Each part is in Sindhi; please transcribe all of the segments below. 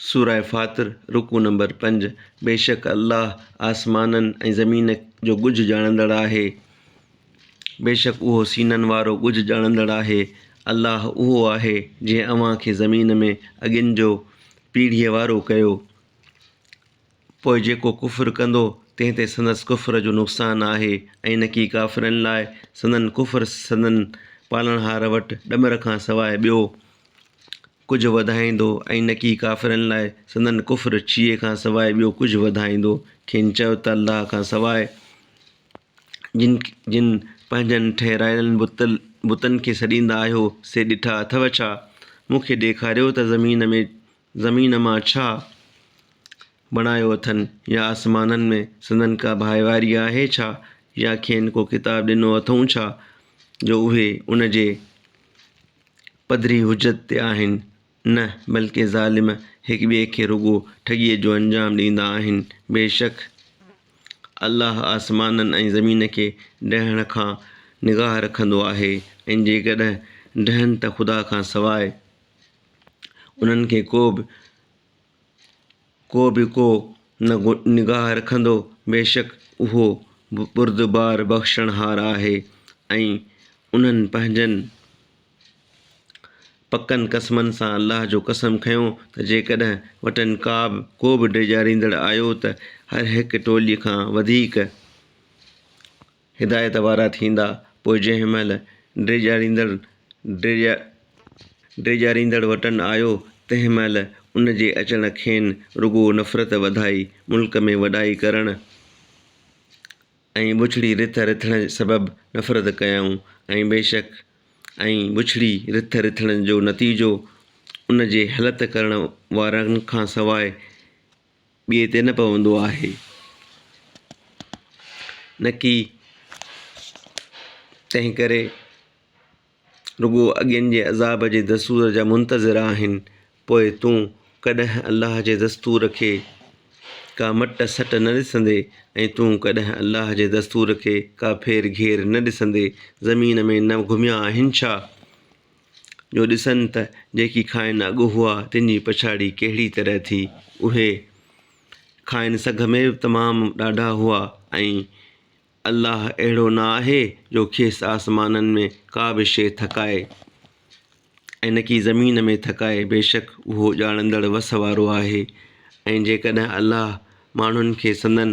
سوره فاطر، رڪوع نمبر پنج، بيشڪ الله آسمانن ۽ زمين جو ڳجهه ڄاڻندڙ آهي. بيشڪ اهو سينن وارو ڳجهه ڄاڻندڙ آهي. الله اهو آهي جنهن اوهان کي زمين ۾ اڳين جو پيڙهيء وارو ڪيو. پوء جيڪو ڪفر ڪندو تنهن تي سندس ڪفر جو نقصان آهي ۽ نڪي ڪافرن لاء سندن ڪفر سندن پالڻهار وٽ ڏمر کان سواء ٻيو ڪجهه وڌائيندو ۽ نڪي ڪافرن لاء سندن ڪفر ڇيهي کان سواء ٻيو ڪجهه وڌائيندو. کين چئو ته الله کان سواء جن جن پنهنجن ٺهرايل بتن کي سڏيندا آهيو سي ڏٺا اٿو ڇا؟ مون کي ڏيکاريو ته زمين ۾ زمين مان ڇا بڻايو اٿن يا آسمانن ۾ سندن ڪا ڀائيواري آهي ڇا يا کين ڪو ڪتاب ڏنو اٿئون ڇا جو اهي ان جي پڌري حجت تي آهن؟ نه، بلڪه ظالم هڪ ٻئي کي رڳو ٺڳيء جو انجام ڏيندا آهن. بيشڪ الله آسمانن ۽ زمين کي ڊهڻ کان نگاهه رکندو آهي ۽ جيڪڏهن ڊهن ته خدا کان سواء انهن کي ڪو به ڪو به ڪو نه نگاهه رکندو، بيشڪ اهو بردبار بخشڻهار آهي ۽ انهن پنهنجن پڪن قسمن سان الله جو قسم کنيو ته جيڪڏهن وٽن ڪابه ڪو به ڊيڄاريندڙ آيو ته هر هڪ ٽولي کان وڌيڪ هدايت وارا ٿيندا، پوء جنهن مهل ڊيڄاريندڙ ڊيڄاريندڙ وٽن آيو، تنهن مهل ان جي اچڻ کين رڳو نفرت وڌائي، ملڪ ۾ وڏائي ڪرڻ ۽ بڇڙي رٿ رٿڻ سبب نفرت ڪيائون ۽ بيشڪ ۽ بڇڙي رٿ رٿڻ جو نتيجو ان جي هلت ڪرڻ وارن کان سواء ٻئي تي نه پوندو آهي. نڪي تنهن ڪري رڳو اڳين جي عذاب جي دستور جا منتظر آهن، پوء تون ڪڏهن الله جي دستور کي ڪا مٽ سٽ نه ڏسندين ۽ تون ڪڏهن الله جي دستور کي ڪا ڦير گهير نه ڏسندين. زمين ۾ نه گهميا آهن ڇا؟ جو ڏسن ته جيڪي کانئن اڳ هئا تن جي پڇاڙي ڪهڙي طرح ٿي. اهي کانئن سگهه ۾ به تمام ڏاڍا هئا ۽ الله اهڙو نه آهي جو کيس آسمانن ۾ ڪا به شيء ٿڪائي ۽ نڪي زمين ۾ ٿڪائي بيشڪ اهو ڄاڻندڙ وس وارو آهي ۽ جيڪڏهن الله ماڻهن کي سندن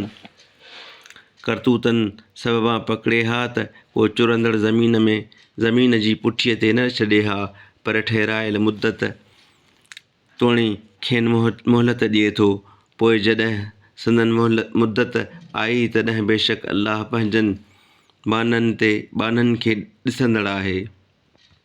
ڪرتوتن سببان پڪڙي ها ته ڪو چرندڙ زمين ۾ زمين جي پٺيء تي نه ڇڏي ها پر ٺهرايل مدت توڻي کين مهلت ڏئي ٿو، پوء جڏهن سندن مدت آئي تڏهن بيشڪ الله پنهنجن ٻانهن تي ٻانهن کي ڏسندڙ آهي.